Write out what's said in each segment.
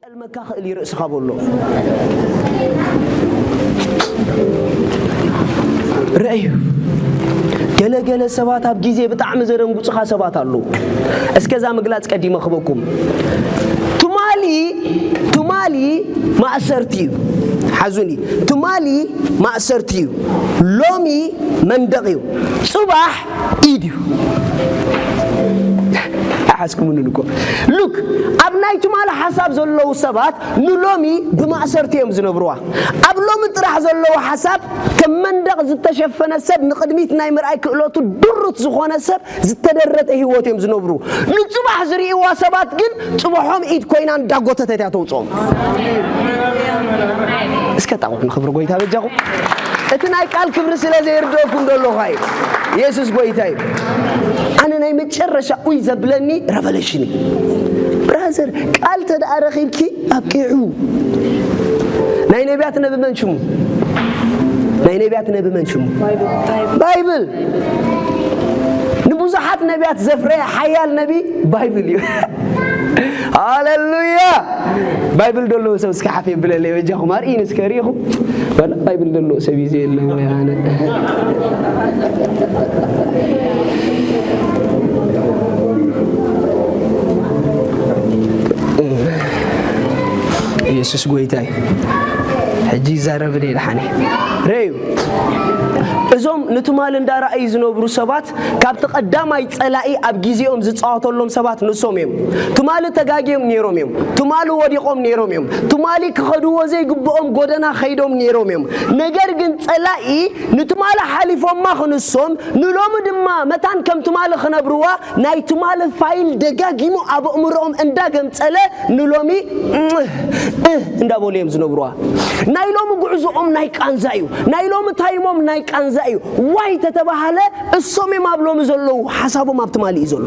ክጠልመካ ክእል እዩ ርእስኻ በሎ። ረእዩ፣ ገለገለ ሰባት ኣብ ግዜ ብጣዕሚ ዘደንጉጽኻ ሰባት ኣለዉ። እስከዛ ምግላጽ ቀዲመ ክበኩም። ትማሊ ትማሊ ማእሰርቲ እዩ። ሓዙኒ። ትማሊ ማእሰርቲ እዩ። ሎሚ መንደቕ እዩ። ጽባሕ ኢድ እዩ። ኣሓዝኩምንን እኮ። ሉክ፣ ኣብ ናይ ትማሊ ሓሳብ ዘለዉ ሰባት ንሎሚ ብማእሰርቲ እዮም ዝነብርዋ። ኣብ ሎሚ ጥራሕ ዘለዉ ሓሳብ ከም መንደቕ ዝተሸፈነ ሰብ፣ ንቕድሚት ናይ ምርኣይ ክእለቱ ድሩት ዝኾነ ሰብ ዝተደረተ ህይወት እዮም ዝነብሩ። ንጽባሕ ዝርእይዋ ሰባት ግን ጽባሖም ኢድ ኮይና እንዳጎተተት እያ ተውጽኦም። እስከ ጣቑት ንኽብሪ ጎይታ በጃኹም። እቲ ናይ ቃል ክብሪ ስለ ዘይርደኩም ደለኹ እዩ። የሱስ ጎይታ እዩ። ኣነ ናይ መጨረሻ ኡይ ዘብለኒ ረቨሌሽን እዩ። ብራዘር፣ ቃል ተደኣ ረኺብኪ ኣብቂዑ። ናይ ነቢያት ነቢ መን ሽሙ? ናይ ነቢያት ነቢ መን ሽሙ? ባይብል። ንብዙሓት ነቢያት ዘፍረየ ሓያል ነቢ ባይብል እዩ። ሃሌሉያ። ባይብል ደሎ ሰብ እስከ ሓፍ የብለለይ በጃኹም። ኣርእይን እስከ ርኢኹም። ወላ ባይብል ደሎ ሰብ እዩ ዘየለ ወይ ኣነ። ኢየሱስ ጎይታ እዩ። ሕጂ ይዛረብን እየ ደሓነ። ረዩ፣ እዞም ንትማል እንዳረኣዩ ዝነብሩ ሰባት ካብቲ ቀዳማይ ጸላኢ ኣብ ግዜኦም ዝጻወተሎም ሰባት ንሶም እዮም። ትማሊ ተጋግዮም ነይሮም እዮም። ትማሊ ወዲቖም ነይሮም እዮም። ትማሊ ክኸድዎ ዘይግብኦም ጎደና ኸይዶም ነይሮም እዮም። ነገር ግን ጸላኢ ንትማሊ ሓሊፎማ ክንሶም፣ ንሎሚ ድማ መታን ከም ትማሊ ክነብርዋ፣ ናይ ትማሊ ፋይል ደጋጊሙ ኣብ ኣእምሮኦም እንዳገምጸለ ንሎሚ እህ እንዳበሉ እዮም ዝነብርዋ። ናይ ሎሚ ጉዕዞኦም ናይ ቃንዛ እዩ። ናይ ሎሚ ታይሞም ናይ ቃንዛ እዩ። ዋይ ተተባሃለ፣ እሶም እዮም ኣብ ሎሚ ዘለዉ፣ ሓሳቦም ኣብ ትማሊ እዩ ዘሎ።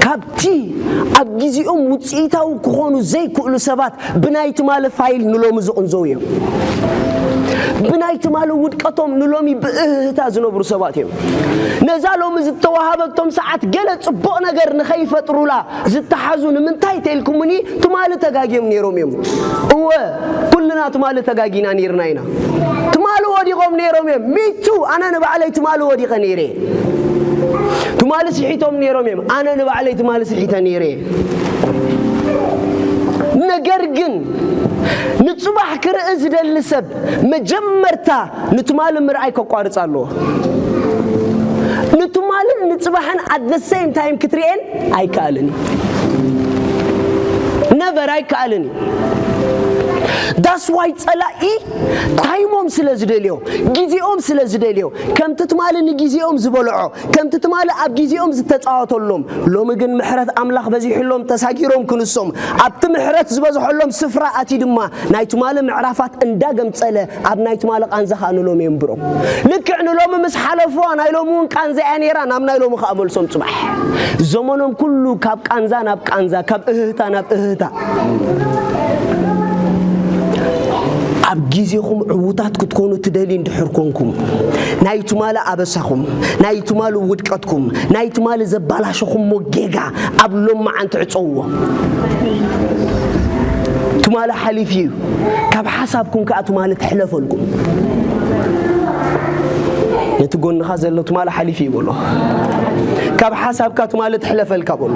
ካብቲ ኣብ ግዜኦም ውፅኢታዊ ክኾኑ ዘይክእሉ ሰባት ብናይ ትማሊ ፋይል ንሎሚ ዝቕንዘው እዮም። ብናይ ትማሊ ውድቀቶም ንሎሚ ብእህታ ዝነብሩ ሰባት እዮም። ነዛ ሎሚ ዝተዋሃበቶም ሰዓት ገለ ጽቡቕ ነገር ንኸይፈጥሩላ ዝተሓዙ ንምንታይ ተልኩምኒ? ትማሊ ተጋግዮም ነይሮም እዮም። እወ፣ ኩልና ትማሊ ተጋጊና ነይርና ኢና። ትማሊ ወዲቖም ነይሮም እዮም። ሚቱ፣ ኣነ ንባዕለይ ትማሊ ወዲቐ ነይረ። ትማሊ ስሒቶም ነይሮም እዮም። ኣነ ንባዕለይ ትማሊ ስሒተ ነይረ። ነገር ግን ንጽባሕ ክርኢ ዝደሊ ሰብ መጀመርታ ንትማሊ ምርኣይ ከቋርጽ ኣለዎ። ንትማልን ንጽባሕን at the same time ክትርእየን ኣይከኣልን እዩ። ነቨር ኣይከኣልን እዩ። That's why ጸላኢ ታይሞም ስለ ዝደልዮ፣ ግዜኦም ስለ ዝደልዮ፣ ከምቲ ትማሊ ንግዜኦም ዝበልዖ፣ ከምቲ ትማሊ ኣብ ግዜኦም ዝተጻወተሎም፣ ሎሚ ግን ምሕረት ኣምላኽ በዚሑሎም ተሳጊሮም ክንሶም፣ ኣብቲ ምሕረት ዝበዝሖሎም ስፍራ ኣትዩ ድማ ናይ ትማሊ ምዕራፋት እንዳገምጸለ ኣብ ናይ ትማሊ ቃንዛ ኸኣ ንሎሚ የንብሮም። ልክዕ ንሎሚ ምስ ሓለፍዋ ናይ ሎሚ እውን ቃንዛ እያ ነይራ፣ ናብ ናይ ሎሚ ኸኣ መልሶም ጽባሕ። ዘመኖም ኩሉ ካብ ቃንዛ ናብ ቃንዛ፣ ካብ እህህታ ናብ እህህታ። ኣብ ግዜኹም ዕዉታት ክትኮኑ ትደልዩ እንድሕር ኮንኩም፣ ናይ ትማሊ ኣበሳኹም፣ ናይ ትማሊ ውድቀትኩም፣ ናይ ትማሊ ዘባላሸኹሞ ጌጋ ኣብ ሎማዓንቲ ዕጸውዎ። ትማሊ ሓሊፉ እዩ። ካብ ሓሳብኩም ከኣ ትማሊ ትሕለፈልኩም። ነቲ ጎንኻ ዘሎ ትማሊ ሓሊፉ እዩ በሎ። ካብ ሓሳብካ ትማሊ ትሕለፈልካ በሎ።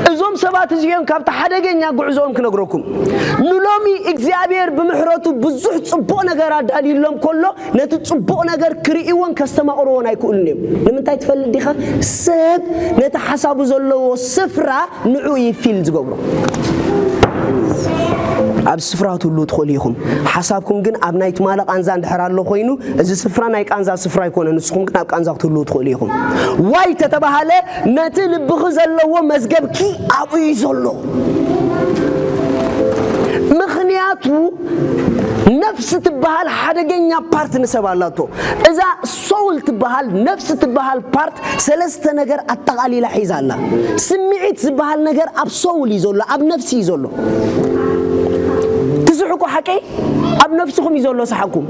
እዞም ሰባት እዚኦም ካብቲ ሓደገኛ ጉዕዞኦም ክነግረኩም። ንሎሚ እግዚኣብሔር ብምሕረቱ ብዙሕ ጽቡቕ ነገር ኣዳልዩሎም ከሎ፣ ነቲ ጽቡቕ ነገር ክርእይዎን ከስተማቕርዎን ኣይክእሉን እዮም። ንምንታይ ትፈልጥ ዲኻ? ሰብ ነቲ ሓሳቡ ዘለዎ ስፍራ ንዑ እዩ ፊል ዝገብሮ። ኣብ ስፍራ ትህልዉ ትኽእሉ ኢኹም። ሓሳብኩም ግን ኣብ ናይ ትማሊ ቃንዛ እንድሕር ኣሎ ኮይኑ፣ እዚ ስፍራ ናይ ቃንዛ ስፍራ ኣይኮነን። ንስኹም ግን ኣብ ቃንዛ ክትህልዉ ትኽእሉ ኢኹም። ዋይ ተተባሃለ፣ ነቲ ልብኺ ዘለዎ መዝገብኪ ኣብኡ እዩ ዘሎ። ምኽንያቱ ነፍሲ ትበሃል ሓደገኛ ፓርት ንሰብ ኣላቶ። እዛ ሶል ትበሃል፣ ነፍሲ ትበሃል ፓርት ሰለስተ ነገር ኣጠቓሊላ ሒዛ ኣላ። ስምዒት ዝበሃል ነገር ኣብ ሶል እዩ ዘሎ፣ ኣብ ነፍሲ እዩ ዘሎ። ትስሕቁ ሓቀይ ኣብ ነፍስኹም እዩ ዘሎ ሰሓቅኩም።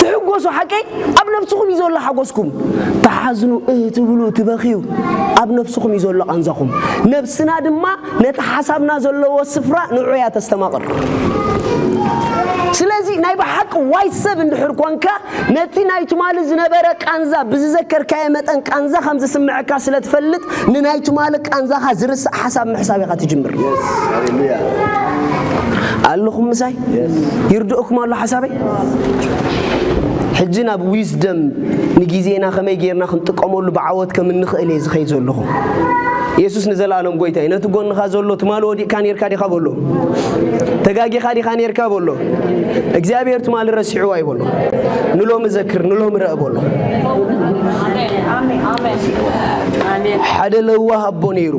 ትሕጎሱ ሓቀይ ኣብ ነፍስኹም እዩ ዘሎ ሓጎስኩም። ትሓዝኑ፣ እህ ትብሉ፣ ትበኽዩ፣ ኣብ ነፍስኹም እዩ ዘሎ ቃንዛኹም። ነብስና ድማ ነቲ ሓሳብና ዘለዎ ስፍራ ንዑ እያ ተስተማቕር። ስለዚ ናይ ብሓቂ ዋይ ሰብ እንድሕር ኮንካ፣ ነቲ ናይ ትማሊ ዝነበረ ቃንዛ ብዝዘከርካዮ መጠን ቃንዛ ከም ዝስምዐካ ስለ ትፈልጥ፣ ንናይ ትማሊ ቃንዛኻ ዝርስዕ ሓሳብ ምሕሳብ ኢኻ ትጅምር። ሃሌሉያ። ኣለኹም ምሳይ? ይርድእኩም ኣሎ ሓሳበይ? ሕጂ ናብ ዊዝደም፣ ንግዜና ከመይ ጌርና ክንጥቀመሉ ብዓወት ከም እንኽእል እየ ዝኸይድ ዘለኹ። የሱስ ንዘለኣለም ጎይታ እዩ። ነቲ ጎንኻ ዘሎ፣ ትማሊ ወዲቕካ ኔርካ ዲኻ በሎ? ተጋጊኻ ዲኻ ኔርካ በሎ? እግዚኣብሔር ትማሊ ረሲዕዋ እዩ በሎ። ንሎሚ ዘክር፣ ንሎሚ ረእ በሎ። ሓደ ለዋህ ኣቦ ነይሩ።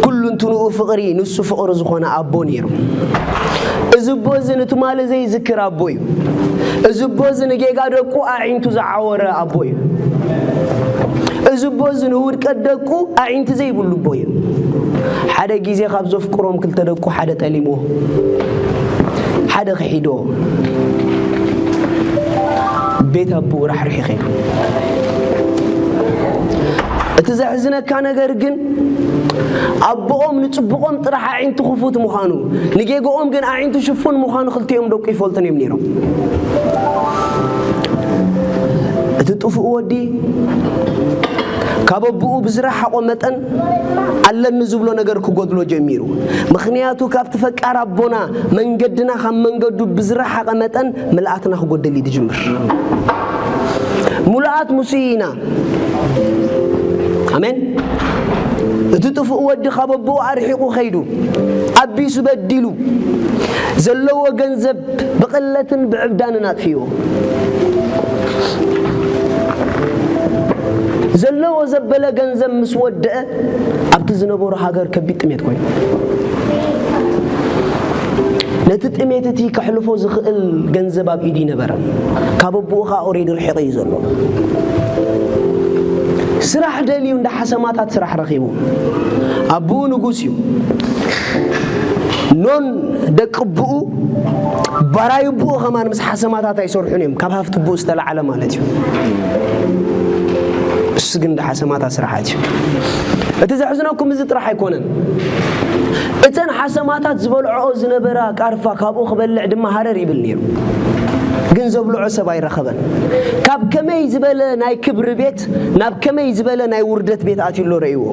ኩሉ እንትንኡ ፍቕሪ፣ ንሱ ፍቕሪ ዝኾነ ኣቦ ነይሩ። እዚ ኣቦ እዚ ንትማሊ ዘይዝክር ኣቦ እዩ። እዚ ኣቦ እዚ ንጌጋ ደቁ ኣዒንቱ ዝዓወረ ኣቦ እዩ። እዚ ኣቦ እዚ ንውድቀት ደቁ ኣዒንቲ ዘይብሉ ኣቦ እዩ። ሓደ ግዜ ካብ ዘፍቅሮም ክልተ ደቁ ሓደ ጠሊምዎ፣ ሓደ ክሒድዎ፣ ቤት ኣቦኡ ራሕሪሑ ከይዱ። እቲ ዘሕዝነካ ነገር ግን ኣቦኦም ንጽቡቖም ጥራሕ ኣዒንቱ ክፉት ምዃኑ፣ ንጌግኦም ግን ኣዒንቱ ሽፉን ምዃኑ ክልቲኦም ደቁ ይፈልጡን እዮም ነይሮም። እቲ ጥፉእ ወዲ ካብ ኣቦኡ ብዝረሓቖ መጠን ኣለኒ ዝብሎ ነገር ክጎድሎ ጀሚሩ። ምኽንያቱ ካብቲ ፈቃር ኣቦና መንገድና ካብ መንገዱ ብዝረሓቐ መጠን ምልኣትና ክጎድል እዩ ዝጅምር። ሙሉኣት ሙሴ ኢና። ኣሜን። እቲ ጥፉእ ወዲ ካብ ኣቦኡ ኣርሒቑ ከይዱ፣ ኣቢሱ በዲሉ፣ ዘለዎ ገንዘብ ብቕለትን ብዕብዳንን ኣጥፊዎ። ዘለዎ ዘበለ ገንዘብ ምስ ወደአ፣ ኣብቲ ዝነበሮ ሃገር ከቢድ ጥሜት ኮይኑ፣ ነቲ ጥሜት እቲ ከሕልፎ ዝኽእል ገንዘብ ኣብ ኢዱ ይነበረ። ካብ ኣቦኡ ኸኣ ኦሬዲ ርሒቑ እዩ ዘሎ። ስራሕ ደልዩ እንዳ ሓሰማታት ስራሕ ረኺቡ። ኣቦኡ ንጉስ እዩ። ኖን ደቂ ኣቦኡ፣ ባራዩ ኣቦኡ ከማን ምስ ሓሰማታት ኣይሰርሑን እዮም። ካብ ሃፍቲ ኣቦኡ ዝተላዓለ ማለት እዩ። እሱ ግን እንዳ ሓሰማታት ስራሓት እዩ። እቲ ዘሕዝነኩም እዚ ጥራሕ ኣይኮነን። እተን ሓሰማታት ዝበልዕኦ ዝነበራ ቃርፋ ካብኡ ክበልዕ ድማ ሃረር ይብል ነይሩ። ግን ዘብልዖ ሰብ ኣይረኸበን። ካብ ከመይ ዝበለ ናይ ክብሪ ቤት ናብ ከመይ ዝበለ ናይ ውርደት ቤት ኣትዩ ኣሎ ረእይዎ።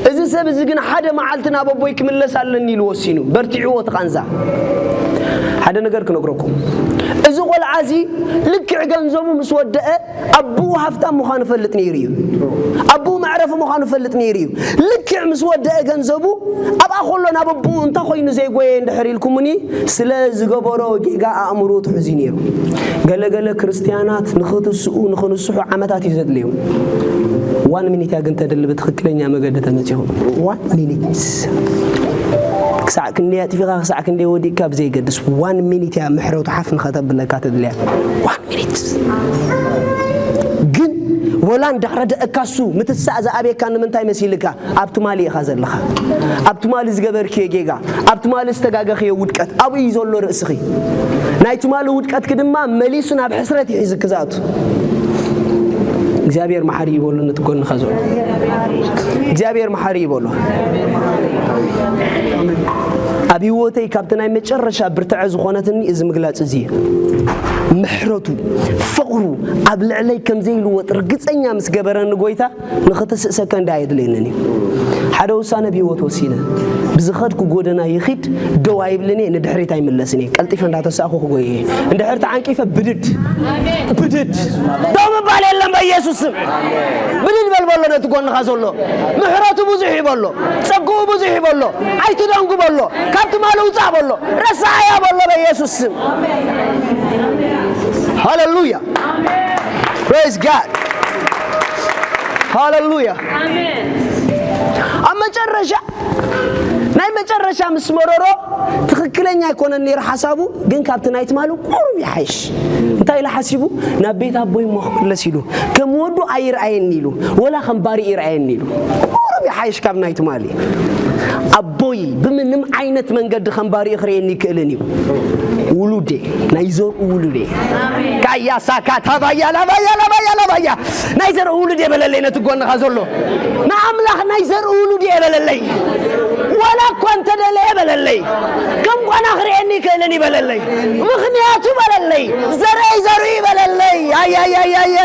እዚ ሰብ እዚ ግን ሓደ መዓልቲ ናብ ኣቦይ ክምለስ ኣለኒ ኢሉ ወሲኑ፣ በርቲዕዎ እቲ ቃንዛ። ሓደ ነገር ክነግረኩም። እዚ ቆልዓ እዚ ልክዕ ገንዘቡ ምስ ወደአ ኣቦኡ ሃፍታም ምዃኑ ፈልጥ ነይሩ እዩ። ኣቦኡ መዕረፊ ምዃኑ ፈልጥ ነይሩ እዩ። ልክዕ ምስ ወደአ ገንዘቡ ኣብኣ ከሎ ናብ ኣቦኡ እንታይ ኮይኑ ዘይጎየ እንድሕር ኢልኩምኒ፣ ስለ ዝገበሮ ጌጋ ኣእምሮ ትሕዙ ነይሩ። ገለገለ ክርስትያናት ንኽትስኡ፣ ንኽንስሑ ዓመታት እዩ ዘድልዮም። ዋን ሚኒት እያ ግን ተድሊ ብትኽክለኛ መገዲ ተመጺኹም። ዋን ሚኒት። ክሳዕ ክንደይ ኣጥፊኻ፣ ክሳዕ ክንደይ ወዲቕካ ብዘይገድስ፣ ዋን ሚኒት እያ ምሕረቱ ሓፍ ንኸተብለካ ተድልያ። ዋን ሚኒት። ግን ወላ እንዳረደአካ እሱ ምትሳእ ዝኣብየካ ንምንታይ መሲልካ? ኣብ ትማሊ ኢኻ ዘለኻ። ኣብ ትማሊ ዝገበርክዮ ጌጋ፣ ኣብ ትማሊ ዝተጋገኽዮ ውድቀት ኣብኡ እዩ ዘሎ ርእስኺ። ናይ ትማሊ ውድቀትኪ ድማ መሊሱ ናብ ሕስረት እዩ ሒዝኪ ዝኣቱ። እግዚኣብሔር መሓሪ ይበሉ ነቲ ጎንኻ ዘሎ። እግዚኣብሔር መሓሪ ይበሉ። ኣብ ህይወተይ ካብቲ ናይ መጨረሻ ብርትዐ ዝኾነትኒ እዚ ምግላጽ እዚ እዩ። ምሕረቱ፣ ፍቕሩ ኣብ ልዕለይ ከም ዘይልወጥ ርግጸኛ ምስ ገበረኒ ጎይታ፣ ንኽትስእሰካ እንዳ ኣየድልየንን እዩ። ሓደ ውሳነ ብህይወት ወሲነ። ብዝኸድኩ ጎደና ይኺድ፣ ደው ኣይብልን እየ፣ ንድሕሪት ኣይምለስን እየ። ቀልጢፈ እንዳተሳእኹ ክጎየ እየ። እንድሕር ተዓንቂፈ ብድድ፣ ብድድ። ደው ምባል የለን በኢየሱስ ስም። ብድድ በል በሎ ነቲ ጎንኻ ዘሎ። ምሕረቱ ብዙሕ እዩ በሎ። ጸግኡ ብዙሕ እዩ በሎ። ኣይትደንጉ በሎ። ካብ ትማሊ ውጻእ በሎ። ረሳዓያ በሎ በኢየሱስ ስም። ሃሌሉያ። Praise God. ሃሌሉያ። ኣብ መጨረሻ፣ ናይ መጨረሻ ምስ መረሮ፣ ትኽክለኛ ኣይኮነን ነይሩ ሓሳቡ፣ ግን ካብቲ ናይ ትማሊ ቁሩብ ይሓይሽ። እንታይ ኢሉ ሓሲቡ? ናብ ቤት ኣቦይ እሞ ክምለስ ኢሉ፣ ከም ወዱ ኣይርኣየኒ ኢሉ፣ ወላ ከም ባሪእ ይርኣየኒ ኢሉ። ቁሩብ ይሓይሽ ካብ ናይ ትማሊ። ኣቦይ ብምንም ዓይነት መንገዲ ከም ባሪኡ ክርእየኒ ይክእልን እዩ። ውሉዴ፣ ናይ ዘርኡ ውሉዴ። ካያ ሳካ ታባያ ላባያ ላባያ ላባያ። ናይ ዘርኡ ውሉዴ በለለይ ነቲ ጎንኻ ዘሎ። ንኣምላኽ ናይ ዘርኡ ውሉዴ በለለይ። ዋላ እኳ እንተደለየ በለለይ። ከም ጓና ክርእየኒ ይክእልን እዩ በለለይ። ምኽንያቱ በለለይ። ዘርእ ዘርኡ በለለይ። ኣይ፣ ኣይ፣ ኣይ።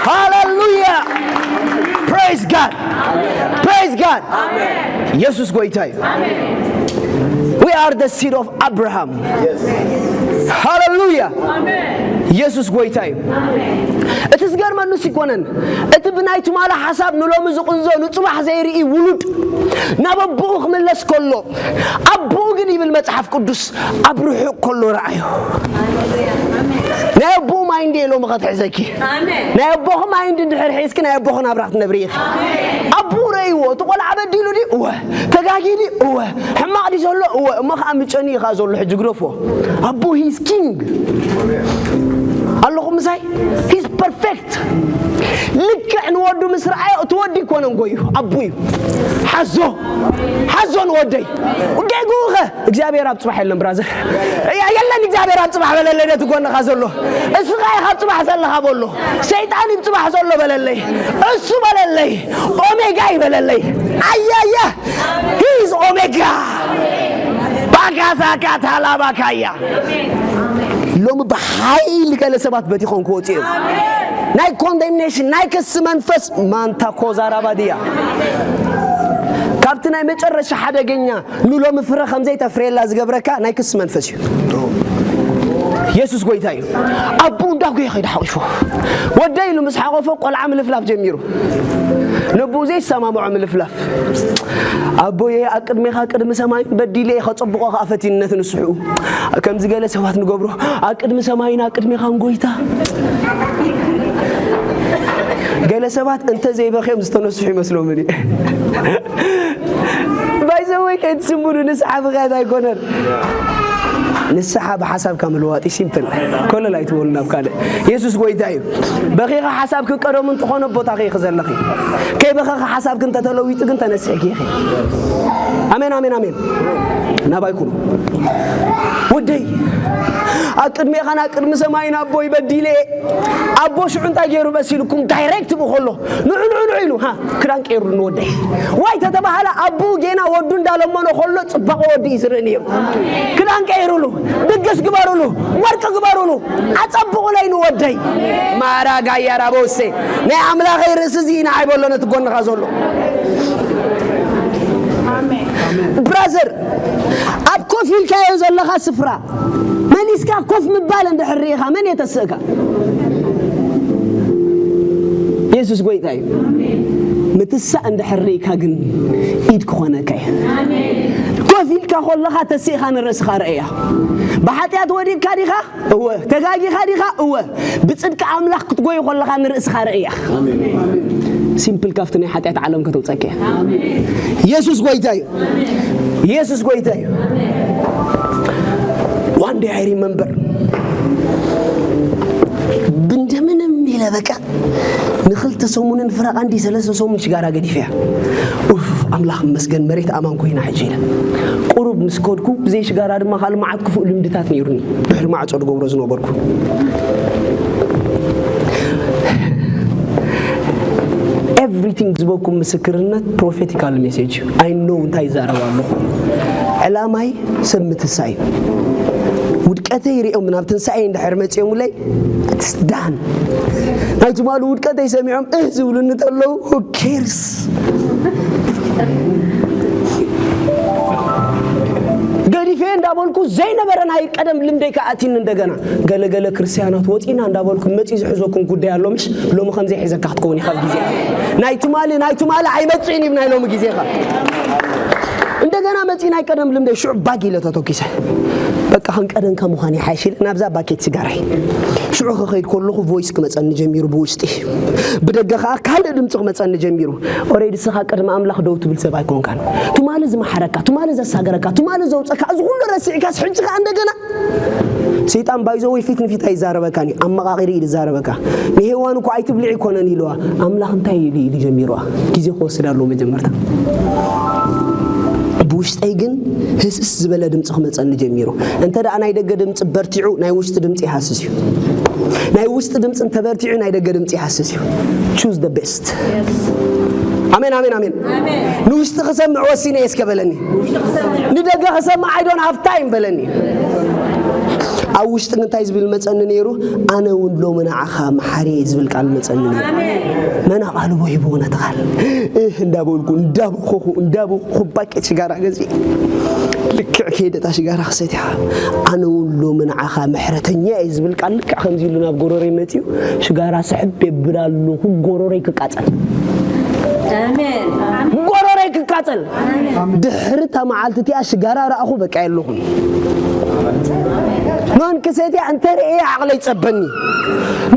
ሃሌሉያ። Praise God. Praise God. ኢየሱስ ጎይታ እዩ። We are the seed of Abraham. ሃሌሉያ። ኢየሱስ ጎይታ እዩ። እቲ ዝገርመኑ ሲኮነን፣ እቲ ብናይ ትማሊ ሓሳብ ንሎሚ ዝቕንዞ ንጽባሕ ዘይርኢ ውሉድ ናብ ኣቦኡ ክምለስ ከሎ፣ ኣቦኡ ግን ይብል መጽሓፍ ቅዱስ፣ ኣብ ርሑቕ ከሎ ረኣዮ። ናይ ኣቦኡ ማይንድ እየ ሎሚ ከትሕዘኪ። ናይ ኣቦኺ ማይንድ እንድሕር ሒዝኪ ናይ ኣቦኺ ናብራ ክትነብሪ ኢኺ። ኣቦኡ ረእይዎ፣ እቲ ቆልዓ በዲሉ ድዩ? እወ። ተጋጊ ድዩ? እወ። ሕማቕ ድዩ ዘሎ? እወ። እሞ ከዓ ምጨኒ እዩ ከዓ ዘሎ ሕጂ ግደፎ። ኣቦ ሂዝ ኪንግ። ኣለኹም ምሳይ? ሂዝ ፐርፌክት። ልክዕ ንወዱ ምስ ረኣዮ፣ እቲ ወዲ ይኮነን ጎዩ፣ ኣቦ እዩ። ሓዞ፣ ሓዞ ንወደይ። ጌግኡ ኸ? እግዚኣብሔር ኣብ ጽባሕ የለን ብራዘር። እያ የለን እግዚኣብሔር ኣብ ጽባሕ በለለይ ነቲ ጎንኻ ዘሎ። እስኻ ኢኻ ኣብ ጽባሕ ዘለኻ በሎ። ሰይጣን እዩ ኣብ ጽባሕ ዘሎ በለለይ። እሱ በለለይ። ኦሜጋ እዩ በለለይ። ኣያያ። He is Omega. ባካሳካ ታላባካያ። ሎሚ ብሓይሊ ገለ ሰባት በቲኾም ክወፁ እዮም። ናይ ኮንደምኔሽን ናይ ክሲ መንፈስ ማንታ ኮዛራባድያ ካብቲ ናይ መጨረሻ ሓደገኛ ንሎሚ ፍረ ከም ዘይተፍርየላ ዝገብረካ ናይ ክሲ መንፈስ እዩ። የሱስ ጎይታ እዩ። ኣቦኡ እንዳጎየ ከይዱ ሓቑፎ ወደይ ኢሉ ምስ ሓቆፎ ቆልዓ ምልፍላፍ ጀሚሩ። ነብኡ ዘይሰማምዖ ምልፍላፍ። ኣቦየ ኣብ ቅድሜኻ ቅድሚ ሰማይ በዲለ እየ ከጸብቖ ከኣ ፈቲንነት ንስሕኡ። ከምዚ ገለ ሰባት ንገብሮ ኣብ ቅድሚ ሰማይን ኣብ ቅድሜኻን ጎይታ። ገለ ሰባት እንተ ዘይበኽዮም ዝተነስሑ ይመስሎም እኔ። ባይዘወይ ከይትስምሩ ንስሓ ምኽያት ኣይኮነን። ንስሓ ብሓሳብካ ምልዋጥ እዩ ሲምፕል። ኮለል ኣይትበሉ ናብ ካልእ። የሱስ ጎይታ እዩ። በኺኻ ሓሳብኪ ቀደሙ እንተኾነ ኣብ ቦታኺ ኢኺ ዘለኺ። ከይበኸኺ ሓሳብኪ እንተተለዊጡ ግን ተነሲሕኪ ኢኺ። ኣሜን ኣሜን ኣሜን። ናባይ ኩኑ። ወደይ ኣብ ቅድሜኻን ኣብ ቅድሚ ሰማይን ኣቦይ በዲለ። ኣቦ ሽዑ እንታይ ገይሩ መሲልኩም ዳይሬክት ብኡ ከሎ ንዑ ንዑ ንዑ ኢሉ ሃ ክዳን ቀይሩ ንወደይ ዋይ ተተባሃለ ኣቦኡ ጌና ወዱ እንዳለመኖ ከሎ ጽባቐ ወዲ እዩ ዝርኢ ነይሩ። ክዳን ቀይሩሉ፣ ድግስ ግበሩሉ፣ ወርቂ ግበሩሉ፣ ኣጸብቑለይ ንወደይ። ማራ ጋያ ራቦሴ ናይ ኣምላኸይ ርእሲ እዚ ንዓይ በሎ ነቲ ጎንኻ ዘሎ ብራዘር ኣብ ኮፍ ኢልካዮ ዘለኻ ስፍራ መሊስካ ኮፍ ምባል እንድሕር ርኢኻ መን የተስእካ? የሱስ ጎይታ እዩ። ምትሳእ እንድሕር ርኢካ ግን ኢድ ክኾነካ እዩ። ኮፍ ኢልካ ከለኻ ተሲእኻ ንርእስኻ ርእያ። ብሓጢኣት ወዲቕካ ዲኻ? እወ። ተጋጊኻ ዲኻ? እወ። ብጽድቂ ኣምላኽ ክትጎይ ከለኻ ንርእስኻ ርእያ። ሲምፕል ካብቲ ናይ ሓጢኣት ዓለም ከተውጸካ እያ። የሱስ ጎይታ እዩ። የሱስ ጎይታ እዩ። One day I remember ብንደምንም ኢለ በቃ ንክልተ ሰሙንን ፍረቓ እንዲ ሰለስተ ሰሙን ሽጋራ ገዲፈያ። ኡፍ ኣምላኽ መስገን መሬት ኣማን ኮይና ሕጂ ኢለ ቁሩብ ምስ ከድኩ ብዘይ ሽጋራ ድማ ካልእ መዓት ክፉእ ልምድታት ነይሩኒ። ድሕሪ ማዕጾ ዝገብሮ ዝነበርኩ ኤቭሪቲንግ ዝበኩም ምስክርነት ፕሮፌቲካል ሜሴጅ እዩ። ኣይ ኖው እንታይ ይዛረብ ኣለኹ። ዕላማይ ሰብ ምትንሳእ እዩ። ውድቀተይ ሪኦም ናብ ትንሳኤ እንድሕር መፂኦምለይ ትስዳን ናይ ትማሉ ውድቀተይ ሰሚዖም እህ ዝብሉኒ ተለዉ ኬርስ ገዲፈ እንዳበልኩ ዘይነበረ ናይ ቀደም ልምደይ ከኣቲኒ እንደገና ገለገለ ክርስትያናት ወፂና እንዳበልኩ መፂ ዝሕዘኩም ጉዳይ ኣሎ ምሽ ሎሚ ከምዘይ ሒዘካ ክትከውን ኢኻ ግዜ ናይ ትማሊ ናይ ትማሊ ኣይመፅእን እዩ ናይ ሎሚ ግዜኻ እንደገና መፂ ናይ ቀደም ልምደይ ሽዑ ባግ ኢለ ተተኪሰ በቃ ከም ቀደምካ ምዃን ይሓይሽ ኢለ ናብዛ ባኬት ስጋራይ ሽዑ ክኸይድ ከለኹ ቮይስ ክመፀኒ ጀሚሩ ብውሽጢ። ብደገ ከዓ ካልእ ድምፂ ክመፀኒ ጀሚሩ። ኦሬዲ ንስኻ ቅድሚ ኣምላኽ ደው ትብል ሰብ ኣይኮንካን። ትማሊ ዝመሓረካ፣ ትማሊ ዘሳገረካ፣ ትማሊ ዘውፀካ፣ እዚ ኩሉ ረሲዕካስ ሕጂ ከዓ እንደገና ሰይጣን ባይዘወይ ፊት ንፊት ኣይዛረበካን እዩ፣ ኣመቓቒሩ እዩ ዝዛረበካ። ንሄዋን እኮ ኣይትብልዒ ኣይኮነን ኢልዋ፣ ኣምላኽ እንታይ ኢሉ ኢሉ ጀሚርዋ። ግዜ ክወስድ ኣለዎ መጀመርታ። ብውሽጠይ ግን ህስስ ዝበለ ድምፂ ክመፀኒ ጀሚሩ። እንተ ደኣ ናይ ደገ ድምፂ በርቲዑ፣ ናይ ውሽጢ ድምፂ ይሃስስ እዩ። ናይ ውሽጢ ድምፂ እንተበርቲዑ፣ ናይ ደገ ድምፂ ይሃስስ እዩ። Choose the best. ኣሜን፣ ኣሜን፣ ኣሜን። ንውሽጢ ክሰምዕ ወሲነ እየ እስከ በለኒ። ንደገ ክሰምዕ I don't have time በለኒ። ኣብ ውሽጢ እንታይ ዝብል መፀኒ ነይሩ? ኣነ እውን ሎሚ ንዓኻ መሓሪ እየ ዝብል ቃል መፀኒ ነይሩ። መን ኣቓልቦ ሂብዎ ነቲ ቃል? እህ እንዳበልኩ እንዳበኸኹ እንዳበኸኹ ባኬት ሽጋራ ገዚኤ ልክዕ ከይደ እታ ሽጋራ ክሰትያ፣ ኣነ እውን ሎሚ ንዓኻ ምሕረተኛ እየ ዝብል ቃል ልክዕ ከምዚ ኢሉ ናብ ጎረሮይ መፂኡ፣ ሽጋራ ስሕብ የብል ኣለኹ፣ ጎረሮይ ክቃፀል። ኣሜን። ጎረሮይ ክቃፀል። ድሕሪ እታ መዓልቲ እቲኣ ሽጋራ ረኣኹ፣ በቃ የለኹን። ኖን ክሰትያ እንተ ርእየ ዓቕለይ ይፀበኒ።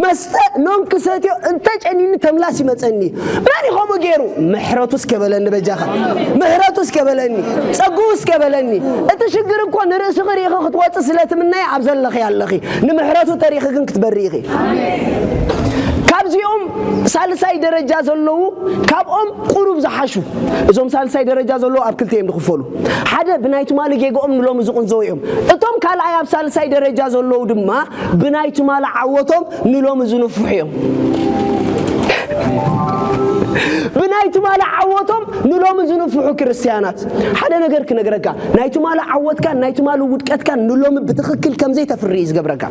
መስተ ኖን ክሰትዮ እንተ ጨኒኒ ተምላስ ይመፀኒ። መን እዩ ከምኡ ገይሩ? ምሕረቱ እስከ በለኒ በጃኻ። ምሕረቱ እስከ በለኒ። ጸግኡ እስከ በለኒ። እቲ ሽግር እኮ ንርእስኺ ርኢኺ ክትወፂ ስለ ትምነይ ኣብ ዘለኺ ኣለኺ። ንምሕረቱ ተሪኺ ግን ክትበሪ ኢኺ። ካብዚኦም ሳልሳይ ደረጃ ዘለዉ ካብኦም ቁሩብ ዝሓሹ። እዞም ሳልሳይ ደረጃ ዘለዉ ኣብ ክልተ እዮም ዝኽፈሉ። ሓደ ብናይ ትማሊ ጌግኦም ንሎሚ ዝቕንዘዉ እዮም። እቶም ካልኣይ ኣብ ሳልሳይ ደረጃ ዘለዉ ድማ ብናይ ትማሊ ዓወቶም ንሎሚ ዝንፍሑ እዮም። ብናይ ትማሊ ዓወቶም ንሎሚ ዝንፍሑ ክርስትያናት። ሓደ ነገር ክነግረካ፣ ናይ ትማሊ ዓወትካን ናይ ትማሊ ውድቀትካን ንሎሚ ብትኽክል ከም ዘይተፍሪ እዩ ዝገብረካ።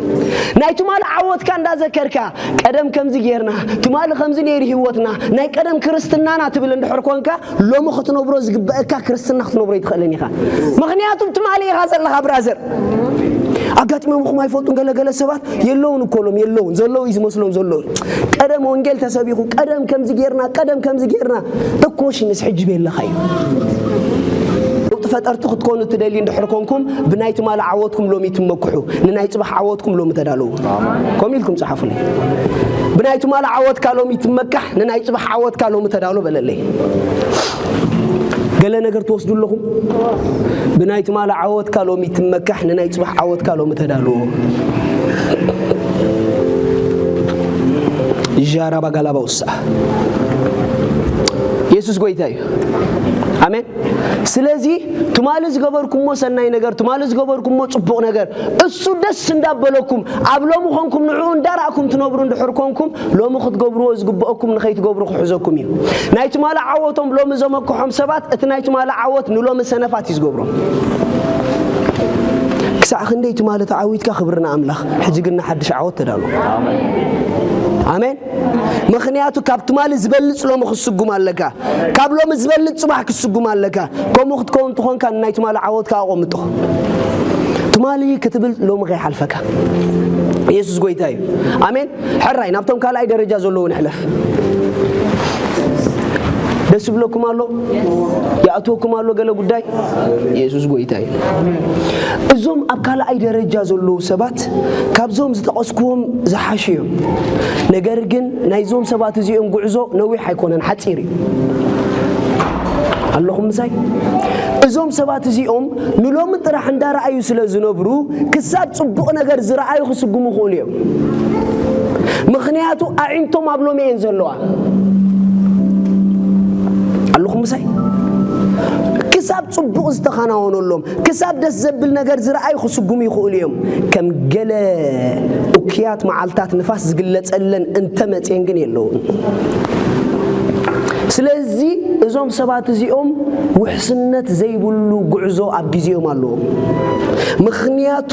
ናይ ትማሊ ዓወትካ እንዳዘከርካ፣ ቀደም ከምዚ ጌርና፣ ትማሊ ከምዚ ነይሩ ህይወትና፣ ናይ ቀደም ክርስትናና ትብል እንድሕር ኮንካ፣ ሎሚ ክትነብሮ ዝግበአካ ክርስትና ክትነብሮ ይትኽእልን ኢኻ። ምኽንያቱ ትማሊ ኢኻ ዘለኻ ብራዘር። ኣጋጢሞምኹም ኣይፈልጡን ገለ ገለ ሰባት የለውን እኮ ሎም የለውን፣ ዘለዉ እዩ ዝመስሎም ዘለዉ። ቀደም ወንጌል ተሰቢኹ፣ ቀደም ከምዚ ጌርና፣ ቀደም ከምዚ ጌርና። እኮ እሺ፣ ምስ ሕጂ ቤለኻ እዩ። ለውጢ ፈጠርቲ ክትኮኑ ትደልዩ እንድሕር ኮንኩም፣ ብናይ ትማሊ ዓወትኩም ሎሚ ትመክሑ፣ ንናይ ጽባሕ ዓወትኩም ሎሚ ተዳለዉ። ከምኡ ኢልኩም ጸሓፉለይ። ብናይ ትማሊ ዓወትካ ሎሚ ትመካሕ፣ ንናይ ጽባሕ ዓወትካ ሎሚ ተዳሎ በለለይ። ገለ ነገር ትወስዱ ኣለኹም። ብናይ ትማሊ ዓወትካ ሎሚ ትመካሕ፣ ንናይ ጽባሕ ዓወትካ ሎሚ ተዳሎ። ዣራባ ጋላባ ውሳ። የሱስ ጎይታ እዩ። ኣሜን። ስለዚ ትማሊ ዝገበርኩሞ ሰናይ ነገር፣ ትማሊ ዝገበርኩሞ ጽቡቕ ነገር፣ እሱ ደስ እንዳበለኩም ኣብ ሎሚ ኾንኩም ንዕኡ እንዳረኣኩም ትነብሩ እንድሕር ኮንኩም፣ ሎሚ ክትገብርዎ ዝግብአኩም ንኸይትገብሩ ክሕዘኩም እዩ። ናይ ትማሊ ዓወቶም ሎሚ ዘመክሖም ሰባት፣ እቲ ናይ ትማሊ ዓወት ንሎሚ ሰነፋት እዩ ዝገብሮም። ክሳዕ ክንደይ ትማሊ ተዓዊትካ፣ ክብሪ ንኣምላኽ። ሕጂ ግን ንሓድሽ ዓወት ተዳሎ። ኣሜን። ምኽንያቱ ካብ ትማሊ ዝበልጽ ሎሚ ክስጉም ኣለካ። ካብ ሎሚ ዝበልጽ ጽባሕ ክስጉም ኣለካ። ከምኡ ክትከውን ትኾንካ፣ ናይ ትማሊ ዓወትካ ኣቐምጦ። ትማሊ ክትብል ሎሚ ከይሓልፈካ። የሱስ ጎይታ እዩ። ኣሜን። ሕራይ ናብቶም ካልኣይ ደረጃ ዘለዉ ንሕለፍ። ደስ ይብለኩም ኣሎ? ይኣትወኩም ኣሎ ገለ ጉዳይ? የሱስ ጎይታ እዩ። እዞም ኣብ ካልኣይ ደረጃ ዘለዉ ሰባት ካብዞም ዝጠቐስኩዎም ዝሓሹ እዮም። ነገር ግን ናይዞም ሰባት እዚኦም ጉዕዞ ነዊሕ ኣይኮነን፣ ሓጺር እዩ። ኣለኹም ምሳይ? እዞም ሰባት እዚኦም ንሎሚ ጥራሕ እንዳረኣዩ ስለ ዝነብሩ፣ ክሳብ ጽቡቕ ነገር ዝረኣዩ ክስጉሙ ይኽእሉ እዮም። ምኽንያቱ ኣዒንቶም ኣብ ሎሚ እየን ዘለዋ። ኣለኹም ምሳይ? ክሳብ ጽቡቕ ዝተኸናወነሎም፣ ክሳብ ደስ ዘብል ነገር ዝረኣዩ ክስጉሙ ይኽእሉ እዮም። ከም ገለ እኩያት መዓልታት ንፋስ ዝግለጸለን እንተመጽየን ግን የለውን። ስለዚ እዞም ሰባት እዚኦም ውሕስነት ዘይብሉ ጉዕዞ ኣብ ግዜኦም ኣለዎም። ምኽንያቱ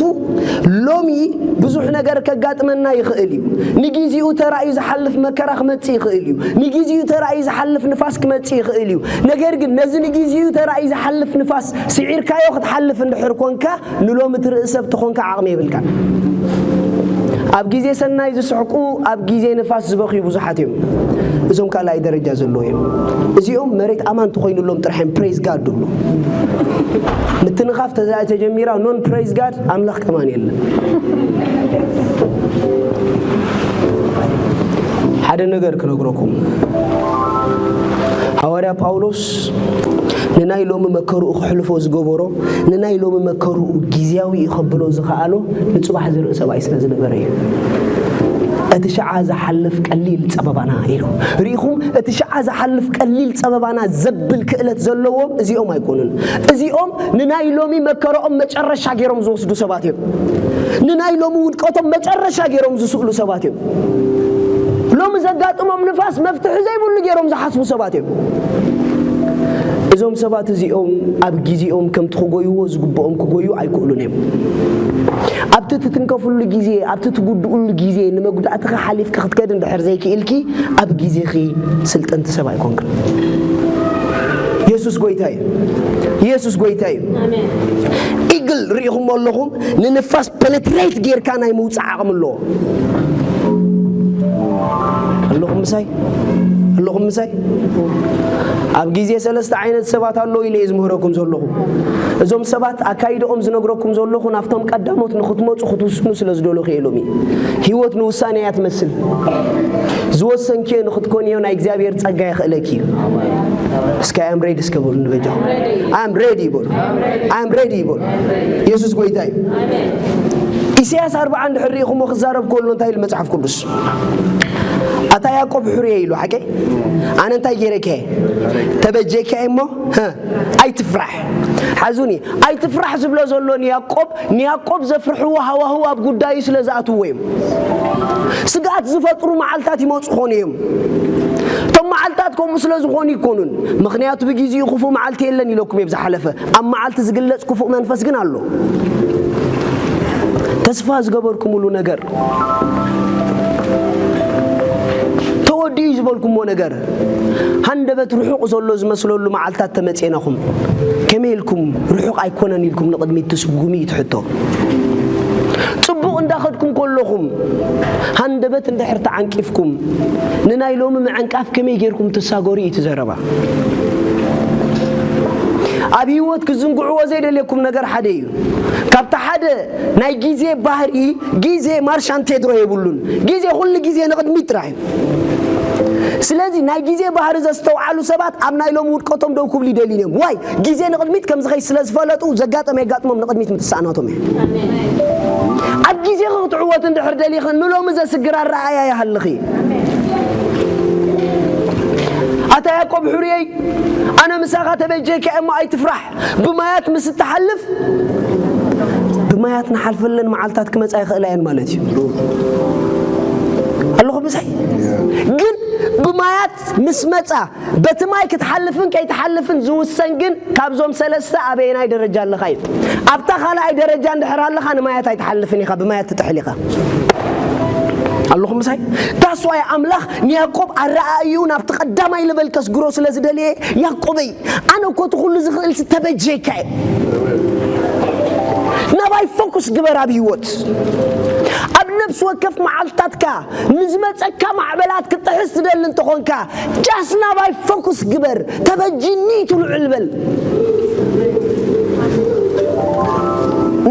ሎሚ ብዙሕ ነገር ከጋጥመና ይኽእል እዩ። ንግዜኡ ተራእዩ ዝሓልፍ መከራ ክመጽእ ይኽእል እዩ። ንግዜኡ ተራእዩ ዝሓልፍ ንፋስ ክመጽእ ይኽእል እዩ። ነገር ግን ነዚ ንግዜኡ ተራእዩ ዝሓልፍ ንፋስ ስዒርካዮ ክትሓልፍ እንድሕር ኮንካ፣ ንሎሚ ትርኢ ሰብ ተኾንካ ዓቕሚ የብልካን። ኣብ ግዜ ሰናይ ዝስሕቁ፣ ኣብ ግዜ ንፋስ ዝበኽዩ ብዙሓት እዮም። እዞም ካልኣይ ደረጃ ዘለዉ እዮም። እዚኦም መሬት ኣማን ተኾይኑሎም ጥራሕ እዮም ፕሬዝ ጋድ ድብሉ። ምትንኻፍ ተዛ-፣ ተጀሚራ ኖን ፕሬዝ ጋድ ኣምላኽ ከማን የለን። ሓደ ነገር ክነግረኩም። ሃዋርያ ጳውሎስ ንናይ ሎሚ መከርኡ ክሕልፎ ዝገበሮ፣ ንናይ ሎሚ መከርኡ ግዝያዊ እዩ ከብሎ ዝኸኣሎ፣ ንጽባሕ ዝርኢ ሰብኣይ ስለ ዝነበረ እዩ። "እቲ ሸዓ ዝሓልፍ ቀሊል ጸበባና" ኢሉ። ርኢኹም፣ እቲ ሸዓ ዝሓልፍ ቀሊል ጸበባና ዘብል ክእለት ዘለዎም እዚኦም ኣይኮኑን። እዚኦም ንናይ ሎሚ መከርኦም መጨረሻ ገይሮም ዝወስዱ ሰባት እዮም። ንናይ ሎሚ ውድቀቶም መጨረሻ ገይሮም ዝስእሉ ሰባት እዮም። ሎሚ ዘጋጥሞም ንፋስ መፍትሒ ዘይብሉ ገይሮም ዝሓስቡ ሰባት እዮም። እዞም ሰባት እዚኦም ኣብ ግዜኦም ከምቲ ክጎይዎ ዝግብኦም ክጎዩ ኣይክእሉን እዮም። ኣብቲ ትትንከፍሉ ግዜ፣ ኣብቲ ትጉድኡሉ ግዜ፣ ንመጉዳእትኻ ሓሊፍካ ክትከድ እንድሕር ዘይክኢልኪ፣ ኣብ ግዜኺ ስልጥንቲ ሰብ ኣይኮንክን። የሱስ ጎይታ እዩ። የሱስ ጎይታ እዩ። ኢግል ርኢኹሞ ኣለኹም? ንንፋስ ፐነትሬት ጌርካ ናይ ምውጻእ ዓቕሚ ኣለዎ። ኣለኹም ምሳይ? ኣለኹም ምሳይ? ኣብ ግዜ ሰለስተ ዓይነት ሰባት ኣለዉ ኢለ እየ ዝምህረኩም ዘለኹ። እዞም ሰባት ኣካይድኦም ዝነግረኩም ዘለኹ ናብቶም ቀዳሞት ንኽትመጹ ክትውስኑ ስለ ዝደለኹ እየ ሎሚ። ህይወት ንውሳኔ እያ ትመስል። ዝወሰንክዮ ንኽትኮንዮ ናይ እግዚኣብሔር ጸጋ የኽእለኪ እዩ። እስከ ኣም ሬዲ እስከ በሉ ንበጃኹም። ኣም ሬዲ ይበሉ። ኣም ሬዲ ይበሉ። የሱስ ጎይታ እዩ። ኢሳያስ ኣርብዓ እንድሕር ርኢኹሞ ክዛረብ ከሎ እንታይ ኢሉ መጽሓፍ ቅዱስ? "ኣታ ያዕቆብ ሕሩየ" ኢሉ፣ ሓቀይ? "ኣነ እንታይ ገይረካ እየ? ተበጀካ እየ እሞ፣ ህ፣ ኣይትፍራሕ." ሓዙኒ፣ ኣይትፍራሕ ዝብሎ ዘሎ ንያዕቆብ፣ ንያዕቆብ ዘፍርሕዎ ሃዋህው ኣብ ጉዳዩ ስለ ዝኣትውዎ እዮም። ስግኣት ዝፈጥሩ መዓልታት ይመጹ ኾኑ እዮም። እቶም መዓልታት ከምኡ ስለ ዝኾኑ ይኮኑን። ምኽንያቱ ብግዜኡ ክፉእ መዓልቲ የለን ኢለኩም እየ ዝሓለፈ። ኣብ መዓልቲ ዝግለጽ ክፉእ መንፈስ ግን ኣሎ። ተስፋ ዝገበርኩምሉ ነገር፣ ተወዲኡ ዝበልኩሞ ነገር፣ ሃንደበት ርሑቕ ዘሎ ዝመስለሉ መዓልታት ተመጽኤናኹም፣ ከመይ ኢልኩም ርሑቕ ኣይኮነን ኢልኩም ንቕድሚት ትስጉሙ እዩ እቲ ሕቶ። ጽቡቕ እንዳኸድኩም ከለኹም፣ ሃንደበት እንድሕር ተዓንቂፍኩም፣ ንናይ ሎሚ ምዕንቃፍ ከመይ ጌርኩም ትሳገሩ እዩ እቲ ዘረባ። ኣብ ህይወት ክዝንግዕዎ ዘይደልየኩም ነገር ሓደ እዩ። ካብቲ ሓደ ናይ ግዜ ባህሪ፣ ግዜ ማርሽ ኣንቴድሮ የብሉን። ግዜ ኩሉ ግዜ ንቕድሚት ጥራሕ እዩ። ስለዚ ናይ ግዜ ባህሪ ዘስተውዓሉ ሰባት ኣብ ናይ ሎሚ ውድቀቶም ደው ክብሉ ይደልዩ እዮም። ዋይ? ግዜ ንቕድሚት ከም ዝኸይድ ስለ ዝፈለጡ ዘጋጠመ የጋጥሞም ንቕድሚት ምትሳእ ናቶም እዩ። ኣብ ግዜኺ ክትዕወት እንድሕር ደሊኺ ንሎሚ ዘስግር ኣረኣእያ ይሃልኺ። ኣታ ያዕቆብ ሕሩየይ፣ ኣነ ምሳኻ ተበጀካ እሞ ኣይትፍራሕ። ብማያት ምስ እትሓልፍ፣ ብማያት ንሓልፈለን መዓልታት ክመጻ ይኽእላ እየን ማለት እዩ። ኣለኹም ምሳይ? ግን ብማያት ምስ መጻ፣ በቲ ማይ ክትሓልፍን ከይትሓልፍን ዝውሰን ግን ካብዞም ሰለስተ ኣበየናይ ደረጃ ኣለኻ እዩ። ኣብታ ካልኣይ ደረጃ እንድሕር ኣለኻ ንማያት ኣይትሓልፍን ኢኻ፣ ብማያት ትጥሕል ኢኻ። ኣለኹም ምሳይ? ዳስዋይ ኣምላኽ ንያዕቆብ ኣረኣእዩ ናብቲ ቀዳማይ ለቨል ከስግሮ ስለ ዝደልየ፣ ያዕቆበይ፣ ኣነ እኮ እቲ ኩሉ ዝኽእል ዝተበጀካ እየ። ናባይ ፎኩስ ግበር ኣብ ህይወት። ኣብ ነፍሲ ወከፍ መዓልታትካ ንዝመጸካ ማዕበላት ክትጥሕስ ትደሊ እንተኾንካ፣ ጃስ ናባይ ፎኩስ ግበር። ተበጅኒ ኢቱ ልዑል በል።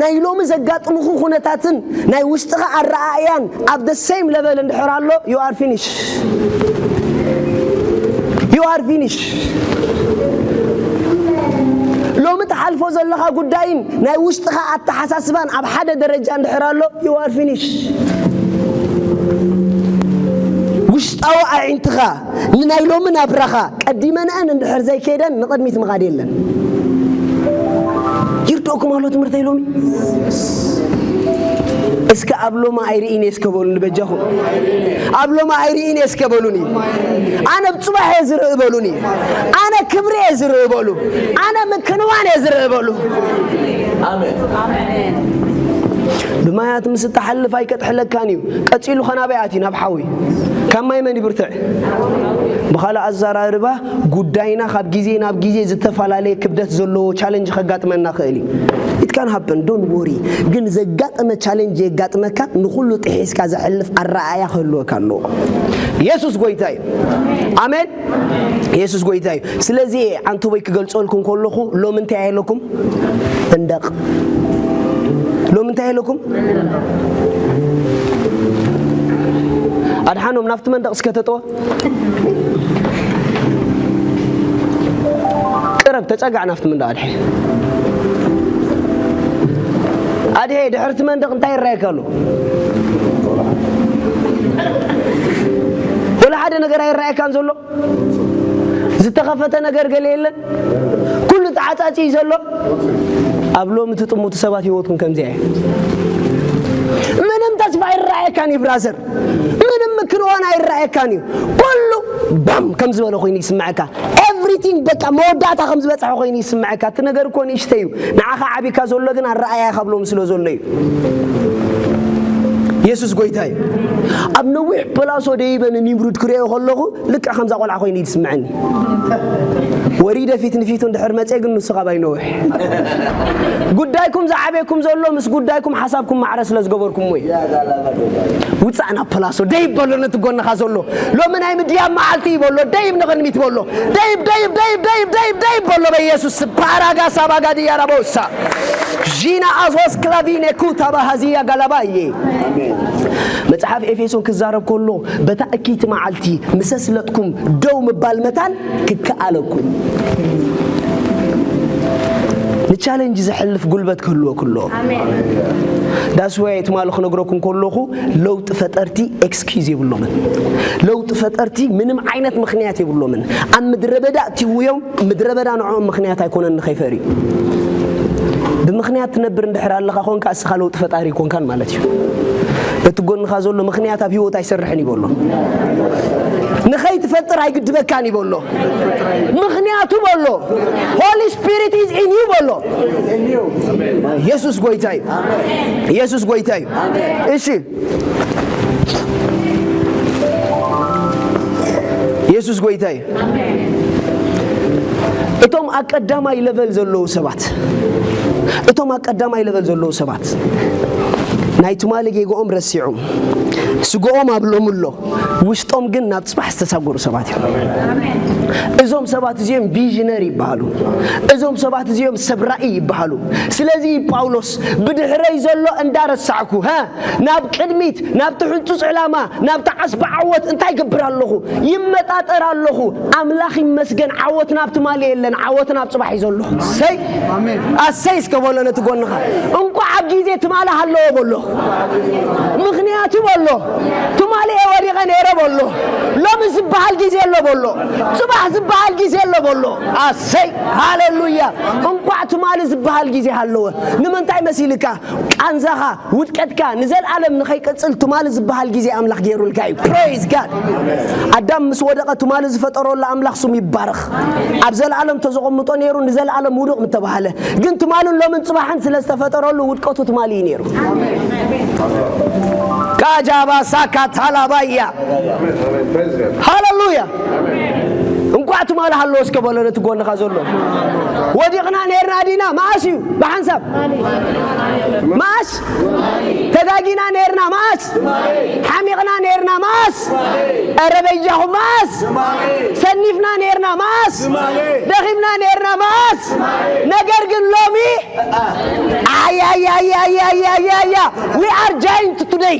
ናይ ሎሚ ዘጋጥሙኹ ኩነታትን ናይ ውሽጥኻ ኣረኣእያን ኣብ the same level እንድሕር ኣሎ፣ you are finish። You are finish። ሎሚ ትሓልፎ ዘለኻ ጉዳይን ናይ ውሽጥኻ ኣተሓሳስባን ኣብ ሓደ ደረጃ እንድሕር ኣሎ፣ you are finish። ውሽጣዊ ኣዒንትኻ ንናይ ሎሚ ናብራኻ ቀዲመንአን እንድሕር ዘይከይደን ንቕድሚት ምኻድ የለን። ይርድኦኩም ኣሎ ትምህርተይ ሎሚ? እስከ ኣብ ሎሚ ኣይርእን እየ እስከ በሉኒ በጃኹም። ኣብ ሎሚ ኣይርእን እየ እስከ በሉኒ። ኣነ ኣብ ጽባሕ እየ ዝርኢ በሉኒ። ኣነ ክብሪ እየ ዝርኢ በሉ። ኣነ ምክንዋን እየ ዝርኢ በሉ። ኣሜን። ብማያት ምስ እትሓልፍ ኣይከጥሕለካን እዩ። ቀጺሉ ኸ ናበይ ኣትዩ? ናብ ሓዊ። ካብ ማይ መን ይብርትዕ? ብኻልእ ኣዘራርባ፣ ጉዳይና ካብ ግዜ ናብ ግዜ ዝተፈላለየ ክብደት ዘለዎ ቻለንጅ ከጋጥመና ክእል እዩ። It can happen, don't worry። ግን ዘጋጠመ ቻለንጅ የጋጥመካ፣ ንኹሉ ጥሒስካ ዘሕልፍ ኣረኣእያ ክህልወካ ኣለዎ። የሱስ ጎይታ እዩ። ኣሜን። የሱስ ጎይታ እዩ። ስለዚ ኣንቱቦይ ክገልጸልኩም ከለኹ ሎሚ እንታይ ኣለኩም? እንደቕ። ሎሚ እንታይ ኣለኩም? ኣድሓኖም ናብቲ መንደቕ እስከ ተጥዎ። ቅረብ፣ ተጸጋዕ ናብቲ መንደቕ ኣድሒ። ኣድሒ፣ ድሕርቲ መንደቕ እንታይ ይረኣየካ ኣሎ? ወላ ሓደ ነገር ኣይረኣየካን ዘሎ? ዝተኸፈተ ነገር ገለ የለን? ኩሉ ተዓጻጺ እዩ ዘሎ? ኣብ ሎሚ ትጥሙቱ ሰባት ህይወትኩም ከምዚኣ እዩ። ምንም ተስፋ ኣይረኣየካን እዩ ብራዘር። ምንም ክንሆን ኣይረኣየካን እዩ። ኩሉ ባም ከም ዝበለ ኮይኑ ይስምዐካ። ኤቭሪቲንግ በቃ መወዳእታ ከም ዝበጽሐ ኮይኑ ይስምዐካ። እቲ ነገር እኮ ንእሽተይ እዩ። ንዓኻ ዓቢካ ዘሎ ግን ኣረኣእያ ካብ ሎም ስለ ዘሎ እዩ። የሱስ ጎይታ እዩ። ኣብ ነዊሕ ፕላሶ ደይበ ንኒምሩድ ክርእዮ ከለኹ ልክዕ ከምዛ ቆልዓ ኮይኑ እዩ ዝስምዐኒ። ወሪደ ፊት ንፊቱ እንድሕር መጽየ ግን ንሱ ካብ ኣይነውሕ። ጉዳይኩም ዝዓበየኩም ዘሎ ምስ ጉዳይኩም ሓሳብኩም ማዕረ ስለ ዝገበርኩምዎ እዩ። ውጻእ ናብ ፕላሶ ደይብ በሎ ነቲ ጎንኻ ዘሎ። ሎሚ ናይ ምድያብ መዓልቲ እዩ በሎ። ደይብ ንቕድሚት በሎ። ደይብ ደይብ ደይብ ደይብ ደይብ ደይብ በሎ በኢየሱስ ስም። ፓራጋ ሳባጋ ድያራቦሳ ዢና ኣዞስ ክላቪኔ ኩታ ባሃዚያ ጋላባዬ። መጽሓፍ ኤፌሶን ክዛረብ ከሎ በታ እኪይቲ መዓልቲ ምሰ ስለጥኩም ደው ምባል መታን ክከኣለኩም። ንቻለንጅ ዘሕልፍ ጉልበት ክህልወ ክሎ። ዳስወይ ትማሊ ክነግረኩም ከለኹ ለውጢ ፈጠርቲ ኤክስኪዝ የብሎምን። ለውጢ ፈጠርቲ ምንም ዓይነት ምኽንያት የብሎምን። ኣብ ምድረ በዳ እትውዮም ምድረ በዳ ንዕኦም ምኽንያት ኣይኮነን ንኸይፈርዩ። ብምኽንያት ትነብር እንድሕር ኣለኻ ኾንካ እስኻ ለውጢ ፈጣሪ ኣይኮንካን ማለት እዩ። እቲ ጎንኻ ዘሎ ምኽንያት ኣብ ህይወት ኣይሰርሕን ይበሎ። ንኸይትፈጥር ኣይግድበካን ይበሎ። ምኽንያቱ በሎ Holy Spirit is in you በሎ። ኢየሱስ ጎይታ እዩ። ኢየሱስ ጎይታ እዩ። እሺ ኢየሱስ ጎይታ እዩ። እቶም ኣብ ቀዳማይ ለቨል ዘለዉ ሰባት እቶም ኣብ ቀዳማይ ለቨል ዘለዉ ሰባት ናይ ትማሊ ጌግኦም ረሲዖም ስግኦም ኣብ ሎሚ ኣሎ። ውሽጦም ግን ናብ ጽባሕ ዝተሳጎሩ ሰባት እዮም። እዞም ሰባት እዚኦም ቪዥነሪ ይበሃሉ። እዞም ሰባት እዚኦም ሰብ ራእይ ይበሃሉ። ስለዚ ጳውሎስ ብድሕረይ ዘሎ እንዳረሳዕኩ ሀ ናብ ቅድሚት ናብቲ ሕንጹጽ ዕላማ ናብቲ ዓስቢ ዓወት እንታይ ይገብር ኣለኹ? ይመጣጠር ኣለኹ። ኣምላኽ ይመስገን ዓወትና ኣብ ትማሊ የለን፣ ዓወትና ኣብ ጽባሕ እዩ ዘሎ። ሰይ ኣሰይ እስከ በሎ ነቲ ጎንኻ። እንቋዕ ኣብ ግዜ ትማሊ ሃለወ በሎ። ምኽንያቱ በሎ ትማሊ እየ ወዲቐ ነይረ በሎ። ሎሚ ዝበሃል ግዜ ኣሎ በሎ። ጽባሕ ዝበሃል ግዜ ኣሎ በሎ። ኣሰይ ሃሌሉያ። እንቋዕ ትማሊ ዝበሃል ግዜ ሃለወ። ንምንታይ መሲልካ? ቃንዛኻ ውድቀትካ ንዘለኣለም ንኸይቀጽል ትማሊ ዝበሃል ግዜ ኣምላኽ ገይሩልካ እዩ። Praise God። ኣዳም ምስ ወደቐ ትማሊ ዝፈጠረሉ ኣምላኽ ስሙ ይባረኽ። ኣብ ዘለኣለም ተዘቐምጦ ነይሩ ንዘለኣለም ውዱቕ ምተባህለ። ግን ትማልን ሎምን ጽባሕን ስለ ዝተፈጠረሉ ውድቀቱ ትማሊ እዩ ነይሩ። ካጃባ ሳካ ታላባያ ሃሌሉያ። እንቋዕ ትማሊ ሃለወ እስከ በሎ ነቲ ጎንኻ ዘሎ። ወዲቕና ነይርና ዲና? መኣስ እዩ ብሓንሳብ? መኣስ ተጋጊና ነይርና? መኣስ ሓሚቕና ነይርና? መኣስ ኧረ በጃኹም? መኣስ ሰኒፍና ነይርና? መኣስ ደኺምና ነይርና? መኣስ ነገር ግን ሎሚ ኣያያያያያያያያ We are giant today.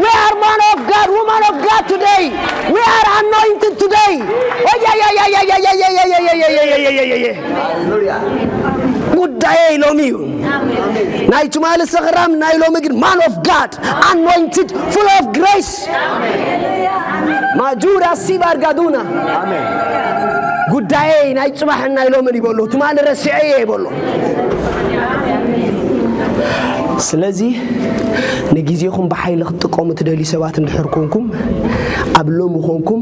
We are man of God, woman of God today. We are anointed today. ጉዳየይ ሎሚ እዩ። ናይ ትማሊ ሰኽራም ናይ ሎሚ ግን man of God, anointed, full of grace. ማጁራ ሲባር ጋዱና ጉዳየይ ናይ ጽባሕን ናይ ሎምን ይበሎ። ትማሊ ረሲዐ እየ ይበሎ። ስለዚ ንግዜኹም ብሓይሊ ክትጥቀሙ ትደልዩ ሰባት እንድሕር ኮንኩም ኣብ ሎሚ ኮንኩም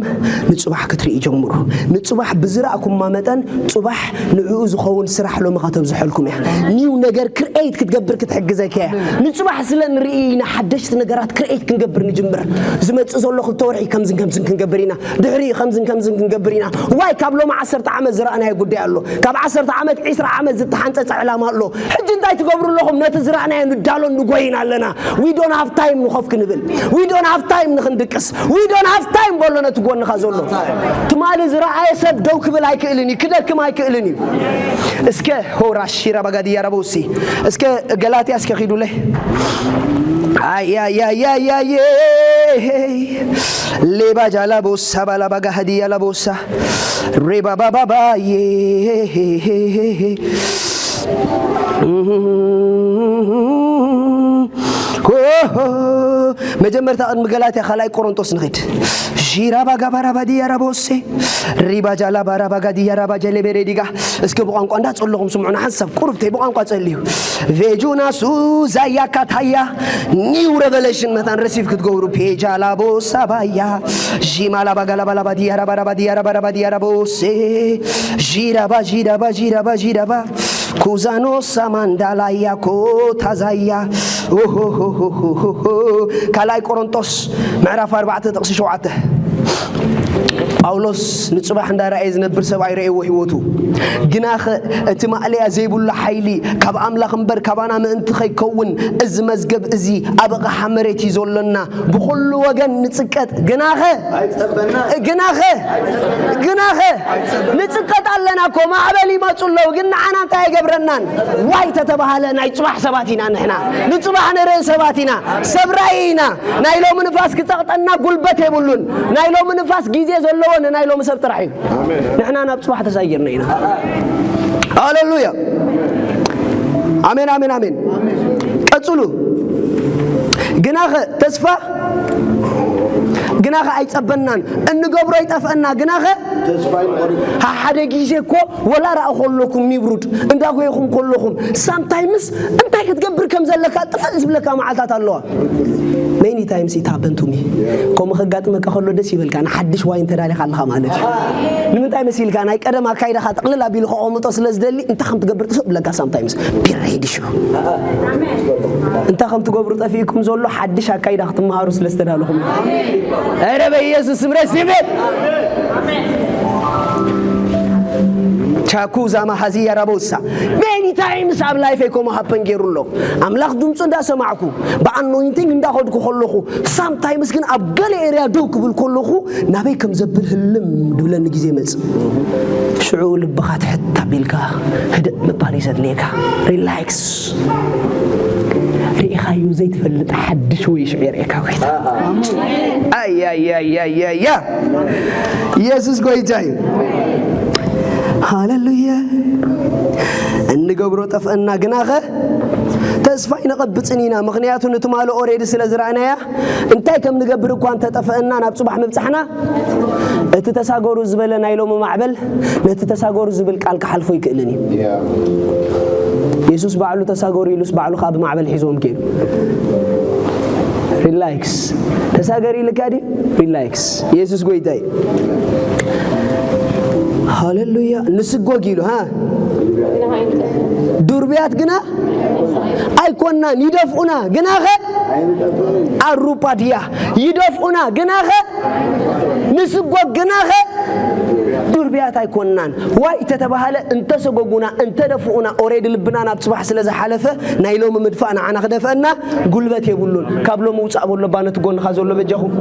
ንጽባሕ ክትርኢ ጀምሩ። ንጽባሕ ብዝረኣኩማ መጠን ጽባሕ ንዕኡ ዝኸውን ስራሕ ሎሚ ከተብዝሐልኩም እያ። ኒው ነገር ክርኤት ክትገብር ክትሕግዘካ እያ። ንጽባሕ ስለ ንርኢ ኢና ሓደሽቲ ነገራት ክርኤት ክንገብር ንጅምር። ዝመጽእ ዘሎ ክልተ ወርሒ ከምዝን ከምዝን ክንገብር ኢና። ድሕሪ ከምዝን ከምዝን ክንገብር ኢና። ዋይ ካብ ሎሚ ዓሰርተ ዓመት ዝረኣናዮ ጉዳይ ኣሎ። ካብ ዓሰርተ ዓመት ዒስራ ዓመት ዝተሓንጸጸ ዕላማ ኣሎ። ሕጂ እንታይ ትገብሩ ኣለኹም? ነቲ ዝረኣናዮ ንዳሎ ንጎይን ኣለና። We don't have time ንኸፍ ክንብል። We don't have time ንኽንድቅስ። We don't have እንታይ እምበሎ ነቲ ጎንኻ ዘሎ? ትማሊ ዝረኣየ ሰብ ደው ክብል ኣይክእልን እዩ፣ ክደክም ኣይክእልን እዩ። እስከ ሆራ ሺራ ባጋዲ ያራቦሲ፣ እስከ ገላትያ እስከ ኺዱለ። ኣያያያያየ ሌባ ጃላ ቦሳ ባላ ባጋ ሃዲ ያላ ቦሳ ሬባ ባባባየ ሆሆ። መጀመርታ ቅድሚ ገላትያ ካልኣይ ቆሮንጦስ ንኺድ። ሺራ ባጋ ባራ ባዲ ያራ ቦሴ ሪባ ጃላ ባራ ባጋ ዲ ያራ ባጀ ሌቤሬ ዲጋ። እስኪ ብቋንቋ እንዳጸለኹም ስምዑና፣ ሓንሳብ ቁሩብተይ ብቋንቋ ጸልዩ። ቬጁና ሱዛያ ካታያ ኒው ሬቨሌሽን መታን ረሲቭ ክትገብሩ ፔጃ ላቦሳ ባያ ዢማ ላባ ጋላ ባላ ባዲ ያራ ባራ ባዲ ያራ ባራ ባዲ ያራ ቦሴ ዢራ ባ ዢራ ባ ዢራ ባ ዢራ ባ ኩዛኖ ሳማንዳላያ ኮታዛያ ኦሆሆሆሆሆ። ካልኣይ ቆሮንጦስ ምዕራፍ ኣርባዕተ ጥቕሲ ሸውዓተ። ጳውሎስ ንጽባሕ እንዳረኣየ ዝነብር ሰብኣይ ረእይዎ ህይወቱ። ግናኸ እቲ ማእለያ ዘይብሉ ሓይሊ ካብ ኣምላኽ እምበር ካባና ምእንቲ ከይከውን፣ እዚ መዝገብ እዚ ኣብ ኣቕሓ መሬት እዩ ዘሎና። ብኹሉ ወገን ንጽቀጥ፣ ግናኸ፣ ኣይጸበና። ግናኸ፣ ግናኸ፣ ንጽቀጥ ኣለና እኮ። ማዕበል ይመጹ ኣለዉ፣ ግን ንዓና እንታይ ኣይገብረናን። ዋይ ተተባሃለ ናይ ጽባሕ ሰባት ኢና ንሕና። ንጽባሕ ንርኢ ሰባት ኢና። ሰብ ራእይ ኢና። ናይ ሎሚ ንፋስ ክጸቕጠና ጉልበት የብሉን። ናይ ሎሚ ንፋስ ግዜ ዘለዎ ንናይ ሎሚ ሰብ ጥራሕ እዩ። ኣሜን። ንሕና ናብ ጽባሕ ተሳጊርና ኢና። ሃሌሉያ። ኣሜን፣ ኣሜን፣ ኣሜን። ቀጽሉ። ግናኸ ተስፋ፣ ግናኸ ኣይጸበናን። እንገብሮ ይጠፍአና፣ ግናኸ ተስፋ ይቆርጥ። ሓደ ግዜ እኮ ወላ ራእኹ ኣለኩም ኒብሩድ፣ እንዳጎየኹም ከለኹም፣ ሳምታይምስ እንታይ ክትገብር ከም ዘለካ ጥፍእ ዝብለካ መዓልታት ኣለዋ። Many times it happened to me። ከምኡ ከጋጥመካ ከሎ ደስ ይበልካ፣ ንሓድሽ ዋይን ተዳሊኻ ኣለኻ ማለት እዩ። ንምንታይ መሲልካ? ናይ ቀደም ኣካይዳኻ ጥቕልል ኣቢሉ ከቐምጦ ስለ ዝደሊ፣ እንታይ ከም ትገብር ጥፍእ ብለካ ሳምታይምስ። Be ready ሽዑ። እንታይ ከም ትገብሩ ጠፊእኩም ዘሎ ሓድሽ ኣካይዳ ክትመሃሩ ስለ ዝተዳለኹም እዩ። ኧረ በኢየሱስ ስም ረሲቤት። ቻኩ ዛማ ሃዚ ያራቦሳ። Many times ኣብ ላይፈይ ከምኡ ሃፐን ገይሩ ኣሎ። ኣምላኽ ድምፁ እንዳሰማዕኩ፣ ብኣኖይንቲንግ እንዳኸድኩ ከለኹ፣ ሳምታይምስ ግን ኣብ ገለ ኤርያ ደው ክብል ከለኹ፣ ናበይ ከም ዘብል ህልም ድብለኒ ግዜ ይመጽእ። ሽዑ ልብኻ ትሕት ኣቢልካ፣ ህድእ ምባል እዩ ዘድልየካ። ሪላክስ። ርኢኻዮ ዘይትፈልጥ ሓድሽ ወይ ሽዑ የርእየካ ጎይታ። ኣያያያያያ። ኢየሱስ ጎይታ እዩ። ሃሌሉያ። እንገብሮ ጠፍአና ግናኸ ተስፋ ኣይነቐብጽን ኢና። ምኽንያቱ ንትማሊ ኦሬዲ ስለ ዝረኣናያ እንታይ ከም ንገብር እኳ እንተጠፍአና ናብ ጽባሕ ምብጻሕና እቲ ተሳገሩ ዝበለ ናይ ሎሚ ማዕበል ነቲ ተሳገሩ ዝብል ቃል ክሓልፎ ይክእልን እዩ። የሱስ ባዕሉ ተሳገሩ ኢሉስ ባዕሉ ከኣ ብማዕበል ሒዞም ከይዱ። ሪላክስ። ተሳገር ኢልካ ድዩ? ሪላክስ። የሱስ ጎይታ እዩ። ሃሌሉያ። ንስጎግ ኢሉ፣ ሃ? ዱርብያት ግና ኣይኮናን፣ ይደፍኡና፣ ግናኸ ኣሩጳ ድያ፣ ይደፍኡና፣ ግናኸ ንስጎግ፣ ግናኸ ዱርብያት ኣይኮናን። ዋይ ተተባሃለ፣ እንተሰጎጉና፣ እንተደፍኡና፣ ኦሬዲ ልብና ናብ ጽባሕ ስለ ዝሓለፈ፣ ናይ ሎሚ ምድፋእ ንዓና ክደፍአና ጉልበት የብሉን። ካብ ሎሚ ውጻእ በሎ፣ እባ ነቲ ጎንኻ ዘሎ በጃኹም።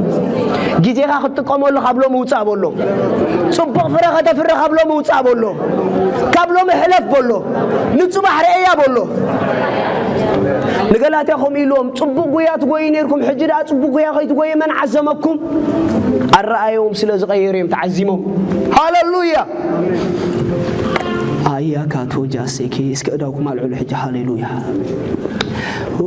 ግዜኻ ክትጥቀመሉ ካብ ሎሚ ውጻእ በሎ። ጽቡቕ ፍረ ከተፍሪ ካብ ሎሚ ውጻእ በሎ። ካብ ሎሚ ሕለፍ በሎ። ንጽባሕ ርእያ በሎ። ንገላትያ ከምኡ ኢልዎም፣ ጽቡቕ ጉያ ትጎዩ ነይርኩም፣ ሕጂ ደኣ ጽቡቕ ጉያ ከይትጎዩ መን ዓዘመኩም? ኣረኣየዎም ስለ ዝቐየሩ እዮም ተዓዚሞም። ሃሌሉያ! ኣያ ካቶጃ ሴኬ፣ እስከ እዳውኩም ኣልዕሉ ሕጂ። ሃሌሉያ! ኦ፣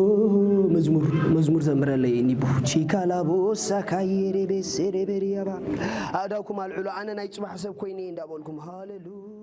መዝሙር፣ መዝሙር ዘምረለይ እኒ ቡ ቺካላቦሳ ካየሬቤ ሴሬቤሪያባ። ኣእዳውኩም ኣልዕሉ፣ ኣነ ናይ ጽባሕ ሰብ ኮይነ እንዳበልኩም። ሃሌሉያ!